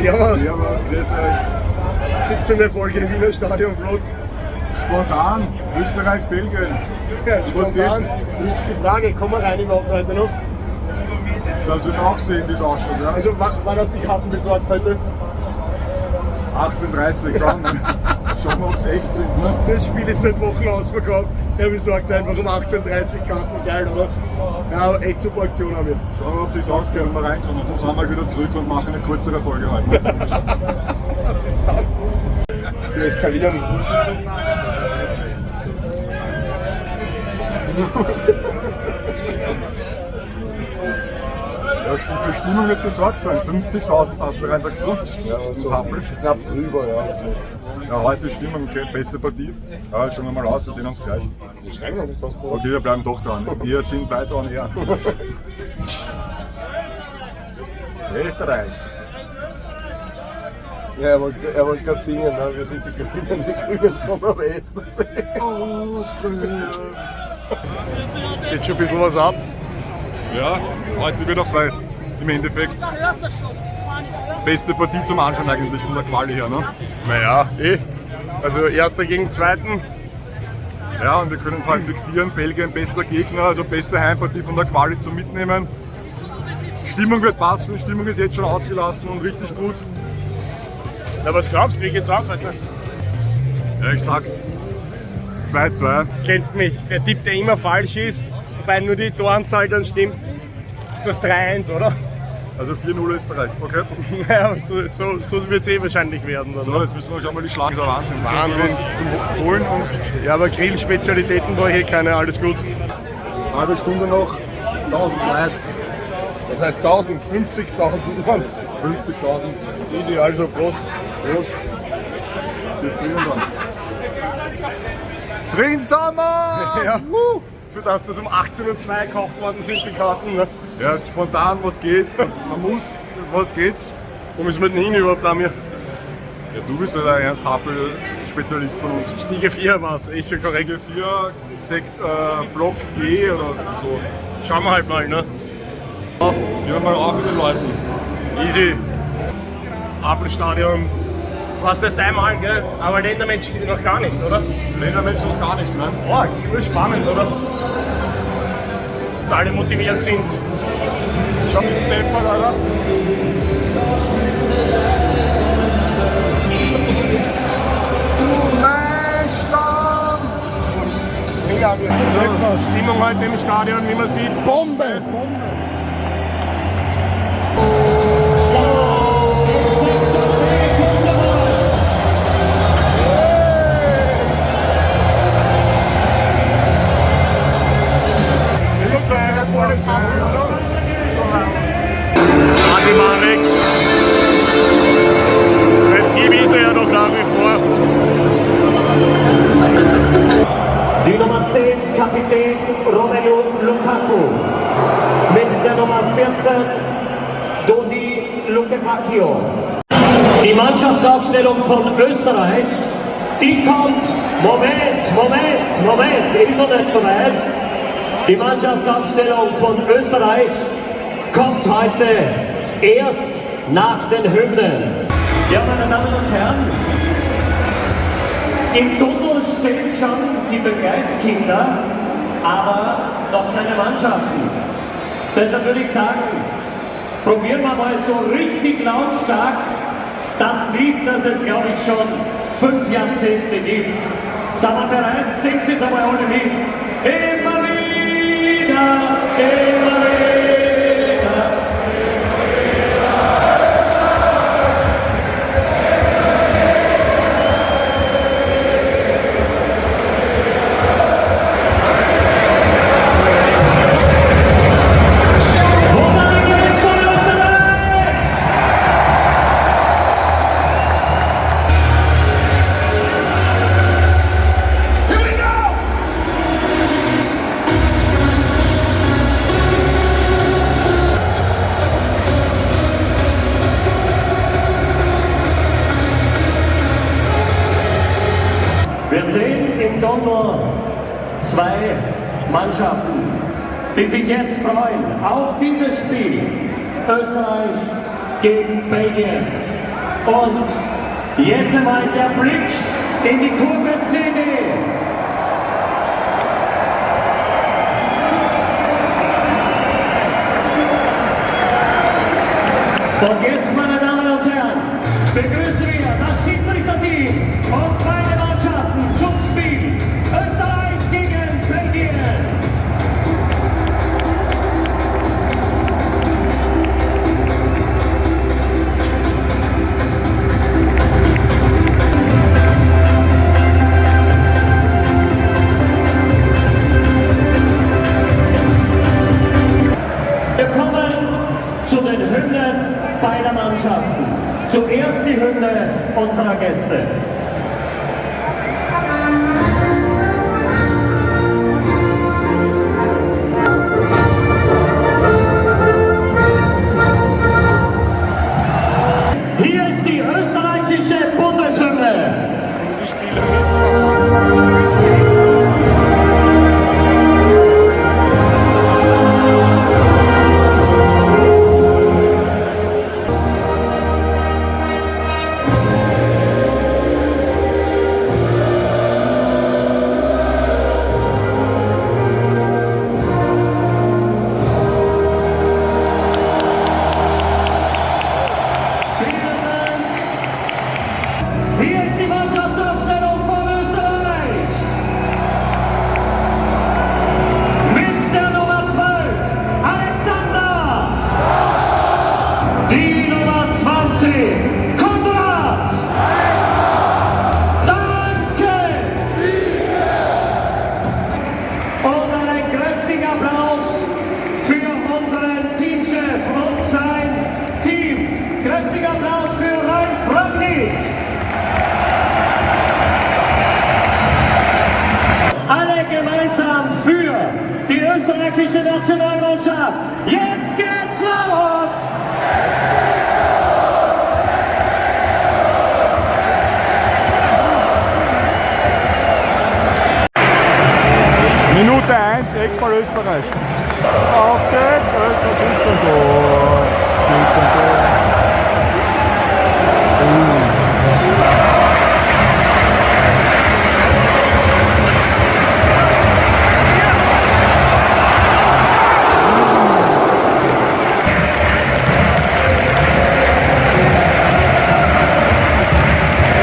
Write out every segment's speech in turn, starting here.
Servus. Servus, grüß euch. 17. Folge Wiener Stadion Vlog. Spontan, Österreich, Belgien. Ja, Was spontan. geht's? Das ist die Frage, kommen wir rein überhaupt heute noch? Das wird auch sehen, wie es ausschaut. Ja? Also, wann hast du die Karten besorgt heute? 18.30 schauen wir. Schauen wir, ob es echt sind. Ne? Das Spiel ist seit Wochen ausverkauft. Er besorgt einfach um 18.30 Uhr Karten. Geil, oder? Ja, aber echt super Aktion haben wir. Schauen wir, ob es sich ausgeht und wir reinkommen. Sonst haben wir wieder zurück und machen eine kürzere Folge heute. Ne? Bis dann. Sie eskalieren. Ja, für Stimmung wird besorgt sein. 50.000 passen rein, sagst du? Ja, Ins Happel. Knapp drüber, ja. Also. Ja, heute Stimmung, okay, beste Partie. Ja, schauen wir mal aus, wir sehen uns gleich. Wir steigen noch nicht aus, Bruder. Okay, wir bleiben doch dran. Wir sind weiter on air. Österreich. Ja, er wollte gerade singen, ne? Wir sind die Grünen von der West. Austria. Geht schon ein bisschen was ab. Ja, heute wieder frei. Im Endeffekt. Beste Partie zum Anschauen eigentlich von der Quali her, ne? Naja, eh. Also erster gegen zweiten. Ja, und wir können uns halt fixieren. Belgien bester Gegner, also beste Heimpartie von der Quali zum Mitnehmen. Stimmung wird passen, Stimmung ist jetzt schon ausgelassen und richtig gut. Na, was glaubst du, wie geht's aus heute? Ja, ich sag 2-2. Kennst mich, der Tipp, der immer falsch ist, wobei nur die Toranzahl dann stimmt, ist das 3-1, oder? Also 4-0 Österreich, okay? Naja, so wird es eh wahrscheinlich werden. Dann. So, jetzt müssen wir schon mal die Schlagen. Wahnsinn. Wahnsinn. Zum Holen und Ja, aber Grillspezialitäten brauche ich eh keine, alles gut. halbe Stunde noch, 1000 Leute, Das heißt 1000, 50.000 Mann. 50.000. Easy, also Prost. Prost. Das drinnen dann. Drin sind wir! Ja. Woo! Für das, dass um 18.02 Uhr gekauft worden sind, die Karten. Ne? Ja, ist spontan, was geht, was, man muss, was geht's? Wo müssen wir denn hin überhaupt, Amir? Ja, du bist ja der Ernst Happel-Spezialist von uns. Stiege 4 war es, eh schon korrekt. Stiege 4, Sekt, Block G oder so. Schauen wir halt mal, ne? Gehen wir mal auf mit den Leuten. Easy. Happelstadion. Was das einmal, gell? Aber Ländermatch noch gar nicht, oder? Ländermatch noch gar nicht, ne? Boah, ist spannend, oder? Dass alle motiviert sind. Schau mit Stepper, oder? Stimmung heute im Stadion, wie man sieht. Bombe! Bombe! Adi Marek. Das Team ist er ja noch nach wie vor. Die Nummer 10, Kapitän Romelu Lukaku. Mit der Nummer 14, Dodi Lukebakio. Die Mannschaftsaufstellung von Österreich, die kommt, Moment, Moment, Moment, ist noch nicht bereit. Die Mannschaftsaufstellung von Österreich kommt heute erst nach den Hymnen. Ja, meine Damen und Herren, im Tunnel stehen schon die Begleitkinder, aber noch keine Mannschaften. Deshalb würde ich sagen, probieren wir mal so richtig lautstark das Lied, das es, glaube ich, schon 5 Jahrzehnte gibt. Sind wir bereit? Singt es aber alle mit. Immer wieder, immer wieder. Wo sind die Kids von Österreich? Here we go! Wir sehen im Gondel 2 Mannschaften, die sich jetzt freuen auf dieses Spiel. Österreich gegen Belgien. Und jetzt einmal der Blick in die Kurve CD. Und jetzt, meine Damen und Herren, begrüßen wir das Schiedsrichterteam und beide Mannschaften zum Spiel Österreich gegen Belgien. Wir kommen zu den Hymnen beider Mannschaften. Zuerst die Hymne unserer Gäste. Hier ist die österreichische Bundeshymne. Die Spieler mit. Vielen Dank. Hier ist die Mannschaftsaufstellung von Österreich. Mit der Nummer 12, Alexander. Die Nummer 20, Konrad. Danke. Und einen kräftigen Applaus für unseren Teamchef und sein Team. Kräftiger Applaus für Ralf Rangnick. Alle gemeinsam für die österreichische Nationalmannschaft. Jetzt geht's los! Minute 1, Eckball Österreich. Auf geht's, Österreich schießt zum Tor. Schießt zum Tor.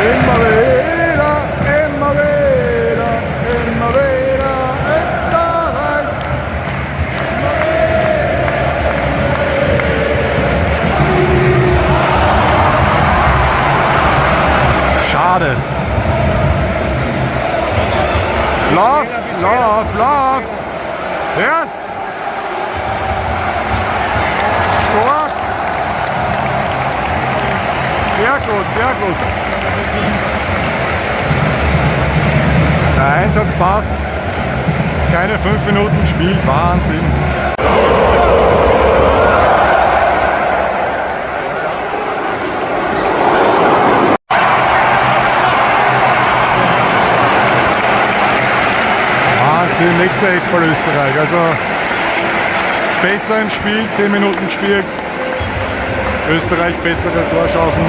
Immer wieder, immer wieder, immer wieder Österreich. Schade. Lauf, lauf, lauf. Erst. Stark. Sehr gut, sehr gut. Der Einsatz passt. Keine 5 Minuten gespielt. Wahnsinn. Wahnsinn, nächster Eckball Österreich. Also besser im Spiel, 10 Minuten gespielt. Österreich bessere Torchancen.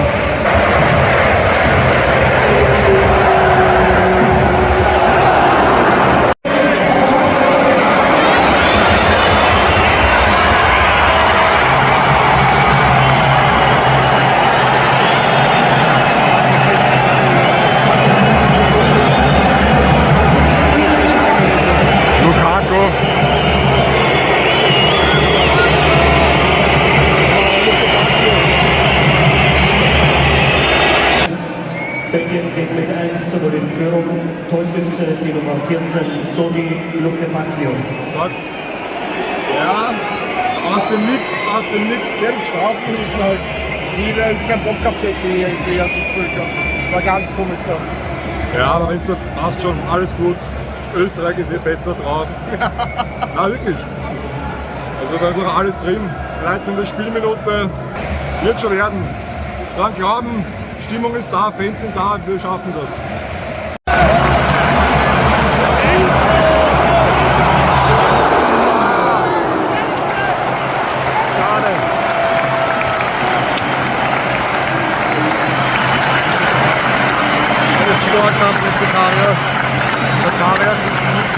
Lukaku. Belgien geht mit 1:0 in Führung. Torschütze die Nummer 14, Dodi Lukebakio. Was sagst Ja, Aus dem Nix, aus dem Nix. sie haben Strafen hinten halt. Wie wenn es keinen Bock gehabt hätten, irgendwie, hast du das Gefühl gehabt. War ganz komisch gehabt. Ja, aber wenn's so passt schon, alles gut. Österreich ist hier besser drauf. Na wirklich. Also da ist auch alles drin. 13. Spielminute. Wird schon werden. Dran glauben, Stimmung ist da, Fans sind da, wir schaffen das. Schade. Zweikampf mit Zakaria. Zakaria gut spielt.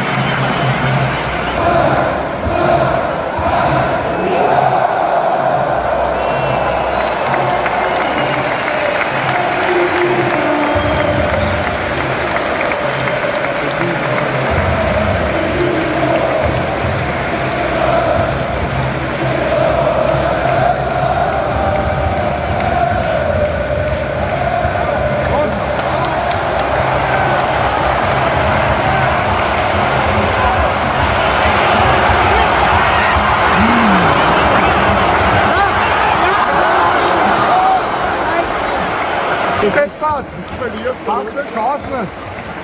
Deppert! Was für Chancen!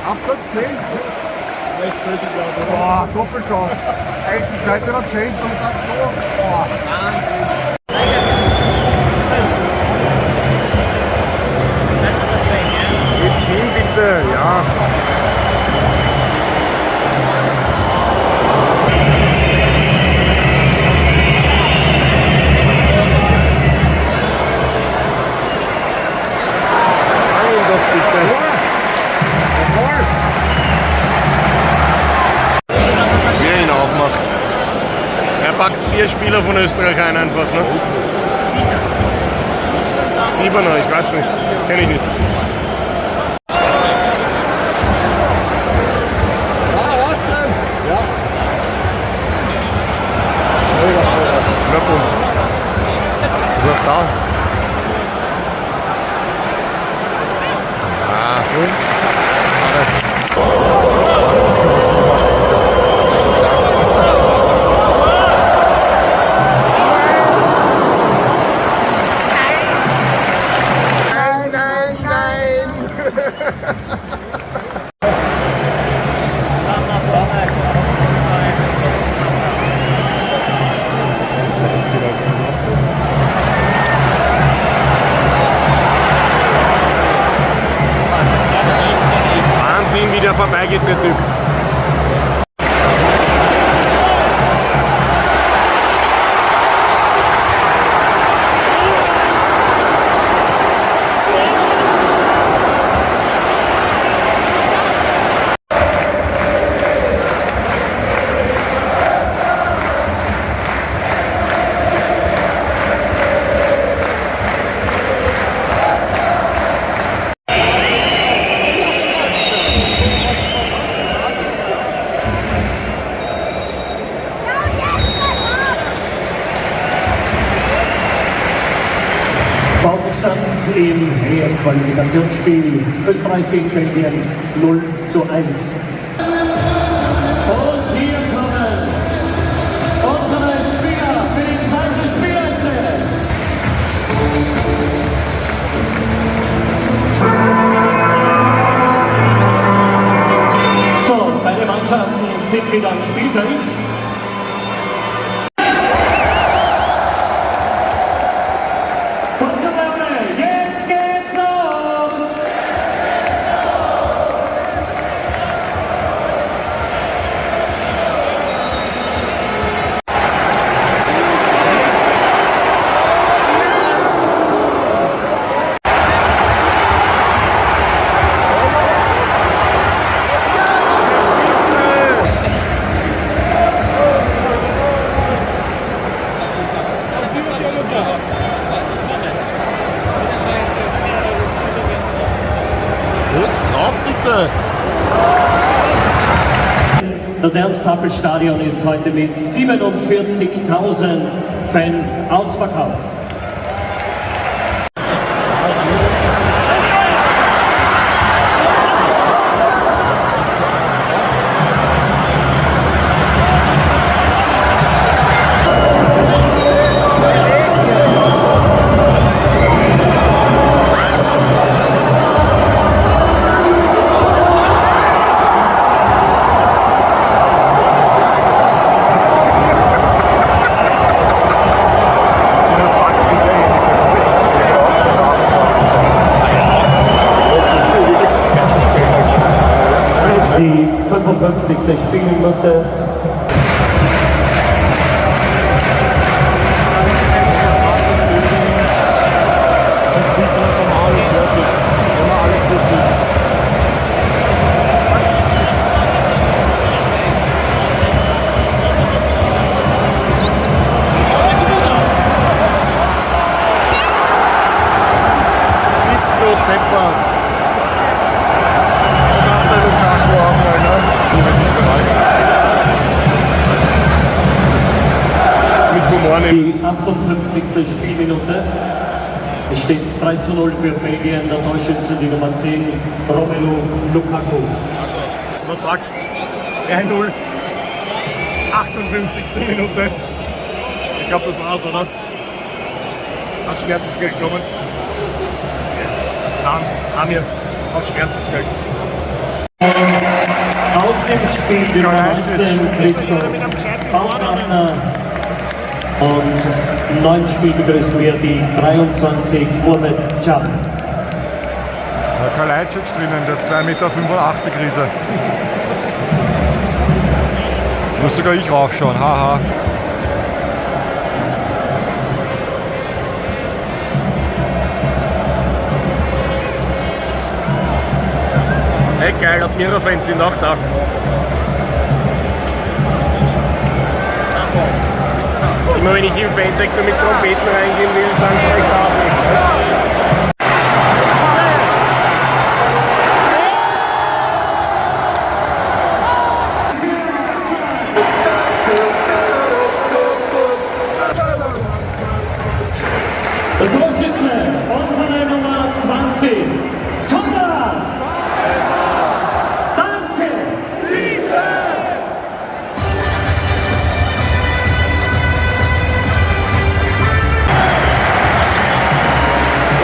Habt ihr das gesehen? Echt böse, glaube ich. Boah, Doppelchance. Eigentlich hätte man geschenkt und dann so. Boah. Jetzt hin bitte, ja. Fang ihn doch bitte. Wie er ihn aufmacht. Er packt 4 Spieler von Österreich ein einfach, ne? 7er, ich weiß nicht. Kenn ich nicht. Na bumm. Ist auch da. Ah, Nein, nein, nein! Wahnsinn, wie der vorbeigeht, der Typ. Paukenstand im EM-Qualifikationsspiel Österreich gegen Belgien 0:1. Und hier kommen unsere Spieler für die zweite Spielhälfte. So, beide Mannschaften sind wieder am Spielfeld. Gute Laune, jetzt geht's los! Jetzt drauf bitte! Das Ernst-Happel-Stadion ist heute mit 47.000 Fans ausverkauft. Die 55. Spielminute. 58. Spielminute. Es steht 3:0 für Belgien, der Torschütze die Nummer 10, Romelu Lukaku. Also, was sagst? 3-0. Das ist 58. Minute. Ich glaube, das war's, oder? Hast Schmerzensgeld genommen? Ja. Amir, auf Schmerzensgeld. Aus dem Spiel die Nummer 19, Christoph Baumgartner. Und im neuen Spiel begrüßen wir die 23, Mohamed Can. Ja, Kalajdzic drinnen, der 2,85 Meter Riese. Muss sogar ich raufschauen, haha. Hey, geil, Admira-Fans sind auch da. Immer wenn ich im Fansektor mit Trompeten reingehen will, sagen sie, ich darf nicht. Der Torschütze, unsere Nummer 20, Konrad Danke.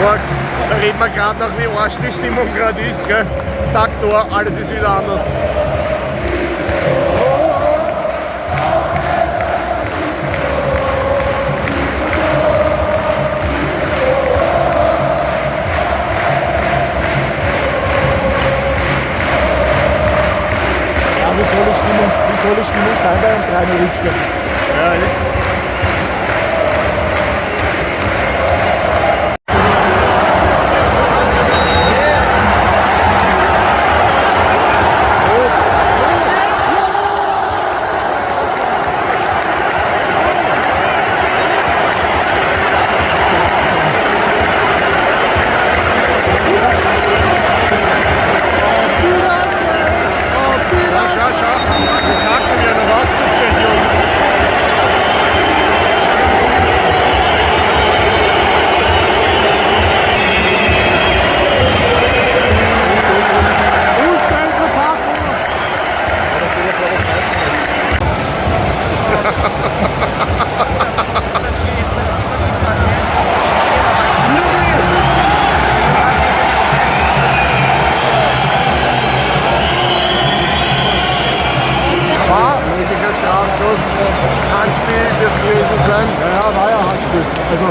Arg. Da reden wir gerade noch, wie arsch die Stimmung gerade ist, gell? Zack, Tor, alles ist wieder anders. Ja, wie soll die Stimmung sein bei einem 3-0 Rückstand? Ja, eh. Ja, schau, schau. Das Haken ja noch auszuckt, der Idiot. War? Möglicher Strafstoß, Handspiel dürfte es gewesen sein. Ja, ja, war ja Handspiel. Also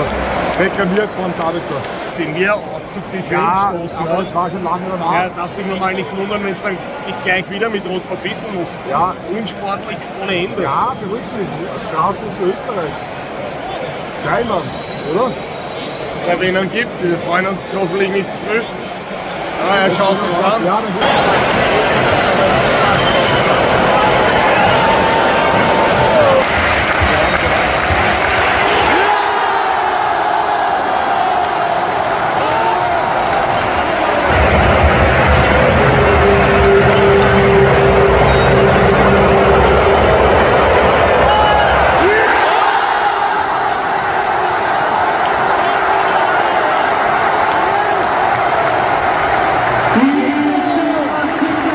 reklamiert von Sabitzer. Sind wir Auszug des Ja, gestoßen. aber es war schon lange danach. Ja, darfst dich normal nicht wundern, wenn es dann dich gleich wieder mit Rot verbissen musst. Ja. Unsportlich ohne Ende. Ja, beruhig dich. Strafstoß für Österreich. Geil, Mann, oder? Slowenen gibt. Wir freuen uns hoffentlich nicht zu früh. Aber er schaut sich's an. Ja, dann Die 84.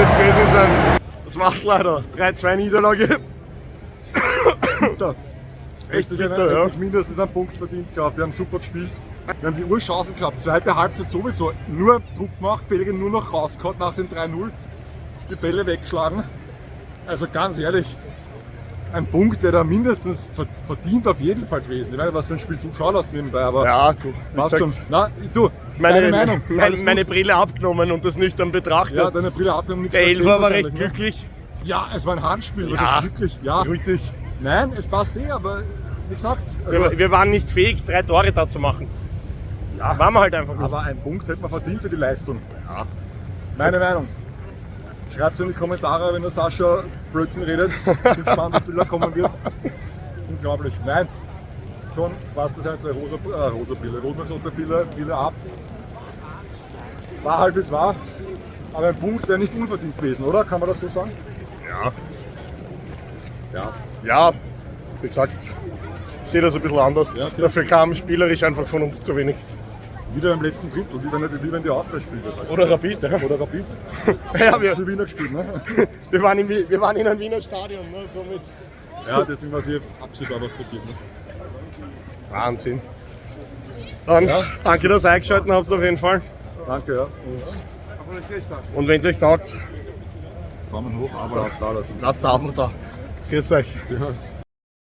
jetzt gewesen sein. Das war's leider. 3-2 Niederlage. Bitter. Echt bitter, hätte ja. sich mindestens einen Punkt verdient gehabt. Wir haben super gespielt. Wir haben die Urchancen gehabt. Zweite Halbzeit sowieso. Nur Druck gemacht, Belgien nur noch rausgehauen nach dem 3-0. Die Bälle weggeschlagen. Also ganz ehrlich, ein Punkt wäre da mindestens verdient auf jeden Fall gewesen. Ich weiß nicht, was für ein Spiel du geschaut hast nebenbei, aber Ja, du. Wie passt gesagt, schon. Na, du, Meine, deine Meinung. Alles meine gut. Brille abgenommen und das nüchtern betrachtet. Ja, deine Brille abgenommen, nichts Der mehr gesehen Elfer war recht wahrscheinlich, ne? glücklich. Ja, es war ein Handspiel. Was Ja. ist glücklich? Ja. Beruhig dich. Nein, es passt eh, aber wie gesagt, also, Wir waren nicht fähig, 3 Tore da zu machen. Ja. Waren wir halt einfach nicht. aber ein Punkt hätte man verdient für die Leistung. Ja. Meine Meinung. Schreibt es in die Kommentare, wenn der Sascha Blödsinn redet. Bin gespannt, wie viel da kommen wird. Unglaublich. Nein, schon Spaß beiseite. Rosa Brille, rosa Brille, Brille ab. War halt, wie es war. Aber ein Punkt wäre nicht unverdient gewesen, oder? Kann man das so sagen? Ja. Ja. Ja, wie gesagt, ich sehe das ein bisschen anders. Ja, okay. Dafür kam spielerisch einfach von uns zu wenig. Wieder im letzten Drittel, wie wenn die Austria spielt. Oder Rapid, ja. Oder Rapid. Ja, Für Wiener gespielt, ne? wir waren in einem Wiener Stadion, ne? Somit. Ja, deswegen war es eh absehbar, was passiert. Ne? Wahnsinn. Dann Ja. danke, dass ihr eingeschaltet habt auf jeden Fall. Danke, ja. Und Und wenn es euch taugt, Daumen hoch, aber da lassen. lasst es auch noch da. Grüß euch. Servus.